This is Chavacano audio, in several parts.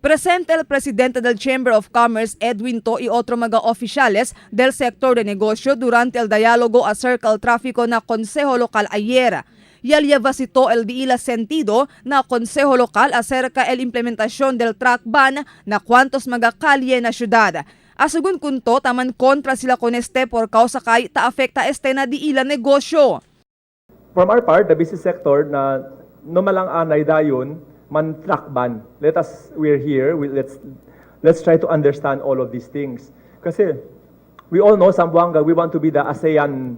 Presente el presidente del Chamber of Commerce, Edwin To, y otro mga oficiales del sector de negocio durante el diálogo acerca del tráfico na Consejo Local ayer. Y citó el diila sentido na Consejo Local acerca el implementación del truck ban na cuantos mga kalye na syudad. Asegun con To, taman kontra sila con este por causa kay ta afecta este na diila negosyo. From our part, the business sector na no malang anay dayon man truck ban. Let us, we're here, let's try to understand all of these things. Kasi we all know Zamboanga, we want to be the ASEAN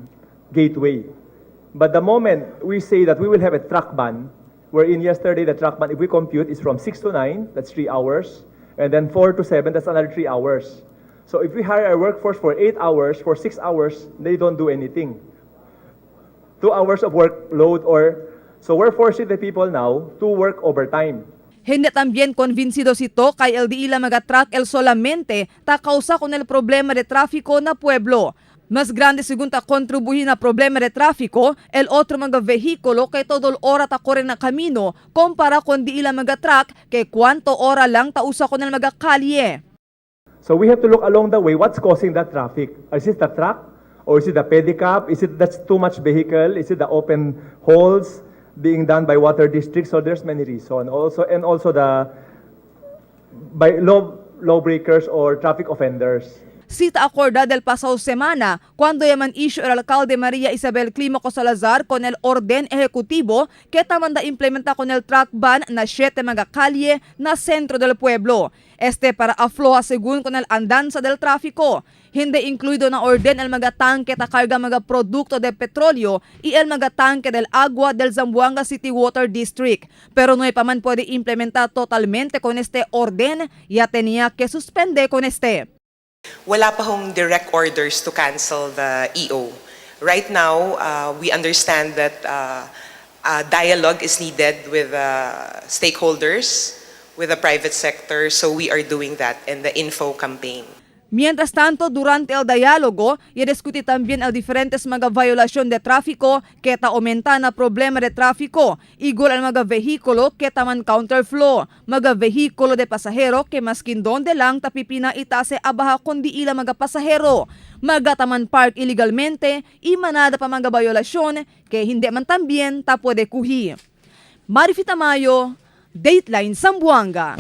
gateway. But the moment we say that we will have a truck ban, wherein yesterday the truck ban, if we compute, is from 6 to 9, that's 3 hours, and then 4 to 7, that's another 3 hours. So if we hire our workforce for 8 hours, for 6 hours, they don't do anything. 2 hours of workload or so we're forcing the people now to work overtime. Hindi también convencido si To kay el diila mga truck el solamente ta causa con el problema de tráfico na pueblo. Mas grande según ta contribuir na problema de tráfico el otro mga vehículo kay todo hora ta corre na camino compara con diila mga truck kay cuanto hora lang ta usa con el mga kalye. So we have to look along the way what's causing that traffic. Is it the truck or is it the pedicab? Is it that's too much vehicle? Is it the open holes being done by water districts? So there's many reasons. Also and also the by law breakers or traffic offenders. Cita acorda del pasado semana cuando yaman issue el alcalde María Isabel Clímaco Salazar con el orden ejecutivo que tamanda implementa con el truck ban na siete mga kalye na centro del pueblo. Este para afloja según con el andanza del tráfico. Hindi incluido na orden el mga tanque ta carga mga producto de petróleo y el mga tanque del agua del Zamboanga City Water District. Pero no pa man puede implementar totalmente con este orden, ya tenía que suspende con este. Wala pa hong direct orders to cancel the EO. Right now, we understand that dialogue is needed with stakeholders, with the private sector, so we are doing that in the info campaign. Mientras tanto, durante el diálogo, ya discutí también el diferentes mga violación de tráfico que ta aumenta na problema de tráfico, igual al mga vehículo que taman counterflow, mga vehículo de pasahero que maskin donde lang tapipina itase abaha kundi ila mga pasahero, mga taman park ilegalmente y manada pa mga violasyon que hindi man también ta puede kuhi. Marifi Tamayo, Dateline Zamboanga.